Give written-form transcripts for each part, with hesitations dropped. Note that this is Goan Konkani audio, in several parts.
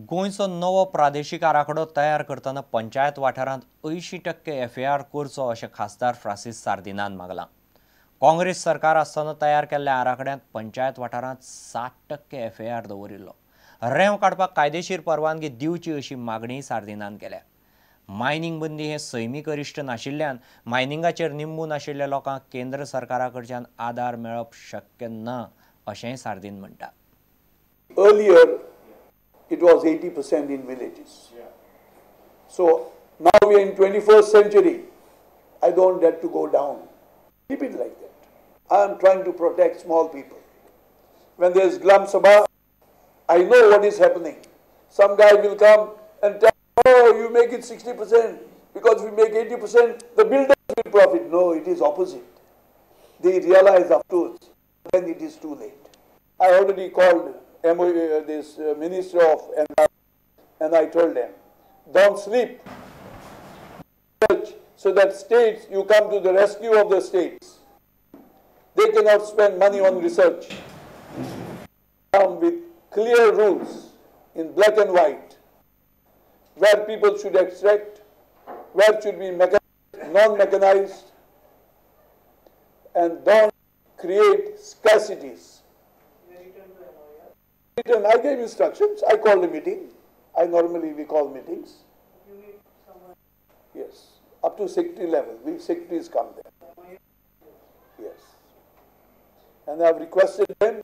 गोंयचो नवो प्रादेशीक आराखडो तयार करतना पंचायत वाठारांत 80% एफएआर करचो अशें खासदार फ्रांसीस सार्दिनान मागलां। काँग्रेस सरकार आसतना तयार केल्ल्या आराखड्यांत पंचायत वाठारांत 60% एफएआर दवरिल्लो। रेंव काडपाक कायदेशीर परवानगी दिवची अशी मागणी सार्दिनान केल्या। मायनिंग बंदी हें सैमीक अरिश्ट नाशिल्ल्यान मायनिंगाचेर निंबून आशिल्ल्या लोकांक केंद्र सरकारा कडच्यान आदार मेळप शक्य ना अशेंय सार्दिन म्हणटा। Earlier, it was 80% in villages. Yeah. So now we are in 21st century. I don't have to go down. Keep it like that. I am trying to protect small people. When there is Gram Sabha, I know what is happening. Some guy will come and tell, oh, you make it 60%. Because we make 80%, the builders will profit. No, it is opposite. They realize afterwards, then it is too late. I already called this Minister of Environment, and I told them, don't sleep, so that states, you come to the rescue of the states. They cannot spend money on research. Come with clear rules in black and white, where people should extract, where should be mechanized, non-mechanized, and don't create scarcities. I gave instructions. I called a meeting. I normally we call meetings. You meet someone? Yes, up to secretary level. We secretaries come there. Yes, and I have requested them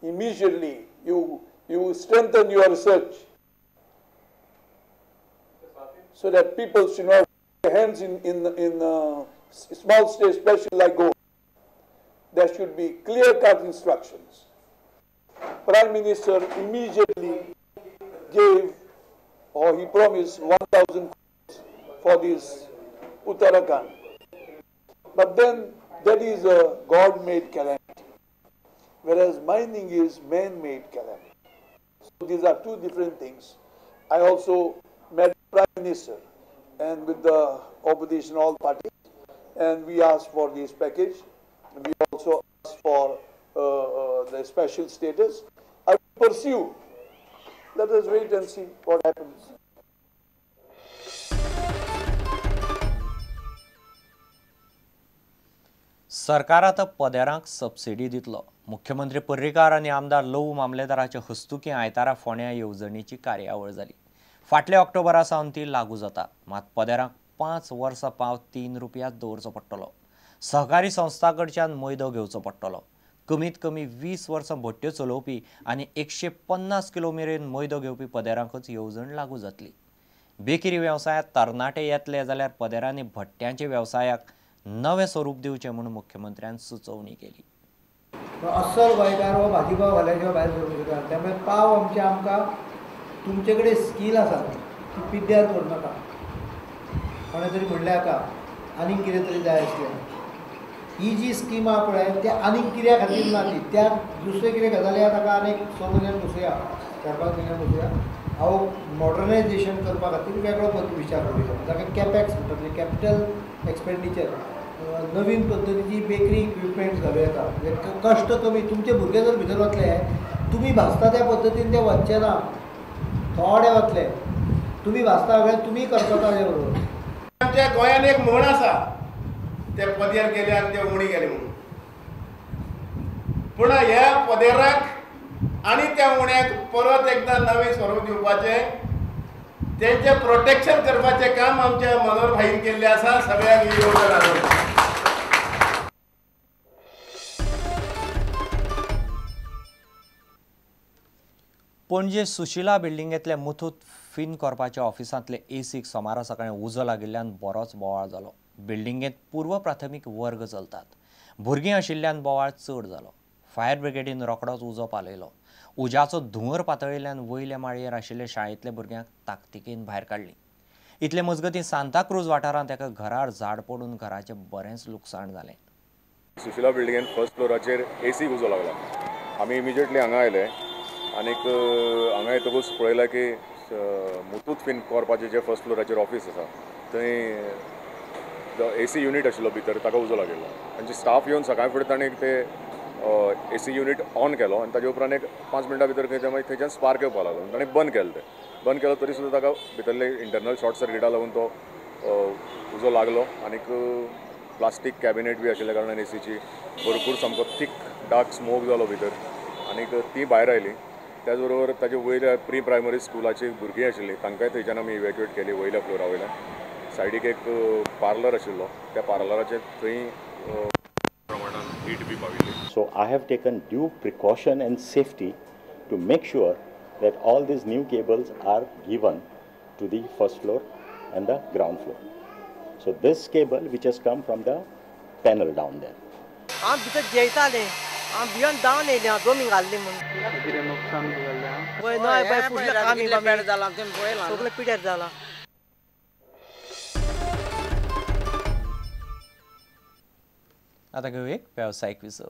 immediately. You strengthen your research so that people should not have hands in small states, especially like Goa. There should be clear-cut instructions. Prime Minister immediately gave, or he promised 1,000 crores for this Uttarakhand. But then that is a God-made calamity, whereas mining is man-made calamity. So these are two different things. I also met the Prime Minister and with the opposition all parties, and we asked for this package. We also asked for the special status. I will pursue. Let us wait and see what happens. सरकार आतां पदेरांक सबसिडी दितलो। मुख्यमंत्री पर्रीकार आनी आमदार लवू मामलेदाराचे हस्तुकीं आयतारा फोंड्या येवजणेची कार्यावळ जाली। फाटल्या ऑक्टोबरा सावन ती लागू जाता। मात पदेरांक 5 वर्सां पाव 3 रुपया दवरचो पडटलो। सहकारी संस्था कडच्यान मैदो घेवचो पडटलो। कमीत कमी 20 वर्सां भट्ट्यो चलोवपी आनी 150 किलो मेरेन मैदो घेवपी पदेरांकूच येवजण लागू जातली। बेकरी वेवसायांत तरणाटे येतले जाल्यार पदेरांनी भट्ट्यांच्या वेवसायाक नवें स्वरूप दिवचें म्हूण मुख्यमंत्र्यान सुचोवणी केली। अस्सल गोंयकार हो भाजी पाव घाल्या शिवाय भायर सरूंक शकना। त्यामुळे पाव आमचे आमकां तुमचे कडेन स्कील आसा ती पिड्ड्यार करूं नाका। कोणें तरी म्हणलें आतां आनीक कितें तरी जाय आसलें। ही जी स्कीम आहा पळय ते आनीक कित्या खातीर ना ती त्या दुसरे कितें गजाली आहा ताका आनीक 6 म्हयन्यान बसुया, 4-5 म्हयन्यान बसुया। हांव मॉडर्नायजेशन करपा खातीर वेगळो विचार करुया। ताका कॅपॅक्स म्हणटा, म्हणजे कॅपिटल एक्सपेंडिचर। नवीन पद्दतीची बेकरी इक्विपमेंट्स घालूं येता, म्हणजे कश्ट कमी। तुमचे भुरगे जर भितर वतले तुमी भाजता त्या पद्दतीन ते वचचे ना, थोडे वतले। तुमी भाजता जाल्यार तुमी करता ताजे बरोबर। आमच्या गोंयांत एक म्हण आसा, ते पदेर गेले आनी ते उणी गेले म्हणून। पूण ह्या पदेराक आनी त्या उण्याक परत एकदां नवें स्वरूप दिवपाचें, तेंचें प्रोटेक्शन करपाचें काम आमच्या मनोहर भाईन केल्लें आसा। सगळ्यांक ही येवजण आसा। पणजे सुशिला बिल्डिंगेंतल्या मुथूट फिनकॉर्पाच्या ऑफिसांतले एसीक सोमारा सकाळीं उजो लागिल्ल्यान बरोच बोवाळ जालो। बिल्डिंगेंत पूर्व प्राथमीक वर्ग चलतात। भुरगीं आशिल्ल्यान बोवाळ चड जालो। फायर ब्रिगेडीन रोखडोच उजो पालयलो। उज्याचो धुंवर पातळिल्ल्यान वयल्या माळयेर आशिल्ल्या शाळेंतल्या भुरग्यांक ताकतिकेन भायर काडलीं। इतले मजगतीं सांताक्रूज वाठारांत एका घरार झाड पडून घराचें बरेंच लुकसाण जालें। सुशिला बिल्डिंगेन फर्स्ट फ्लोराचेर एसीक उजो लागला। आमी इमिजिएटली हांगा आयले आनीक हांगा येतकूच पळयलां की मुथूट फिनकॉर्पाचें जें फर्स्ट फ्लोराचेर ऑफीस आसा थंय एसी युनीट आशिल्लो भितर, ताका उजो लागिल्लो। तांचे स्टाफ येवन सकाळ फुडें ताणें ते एसी युनीट ऑन केलो आनी ताजे उपरांत एक 5 मिनटां भितर खंय मागीर थंयच्यान स्पार्क येवपाक लागलो. ताणें बंद केलें, तें बंद केलो तरी सुद्दां ताका भितरले इंटरनल शॉर्ट सर्किटा लागून तो उजो लागलो आनीक प्लास्टीक कॅबिनेट बी आशिल्ल्या कारणान एसीची भरपूर सामको थीक डार्क स्मोक जालो भितर आनीक ती भायर आयली. त्याच बरोबर ताजे वयल्या प्री प्रायमरी स्कुलाची भुरगीं आशिल्लीं तांकांय थंयच्यान आमी इवॅक्युएट केली वयल्या फ्लोरा वयल्यान. सायडीक एक पार्लर आशिल्लो, त्या पार्लराचेर थंय प्रमाणान हीट बी पाविल्ली. So I have taken due precaution and safety to make sure that all these new cables are given to the first floor and the ground floor. So this cable which has come from the panel down there. हांव भितर जेयतालें, हांव भिवन धांवन येयलें, हांव दोमी घाल्ली म्हूण. पळय न्हय पळय फुडलें काम सगळें पिड्यार जालां. आतां घेवया एक वेवसायीक विसव.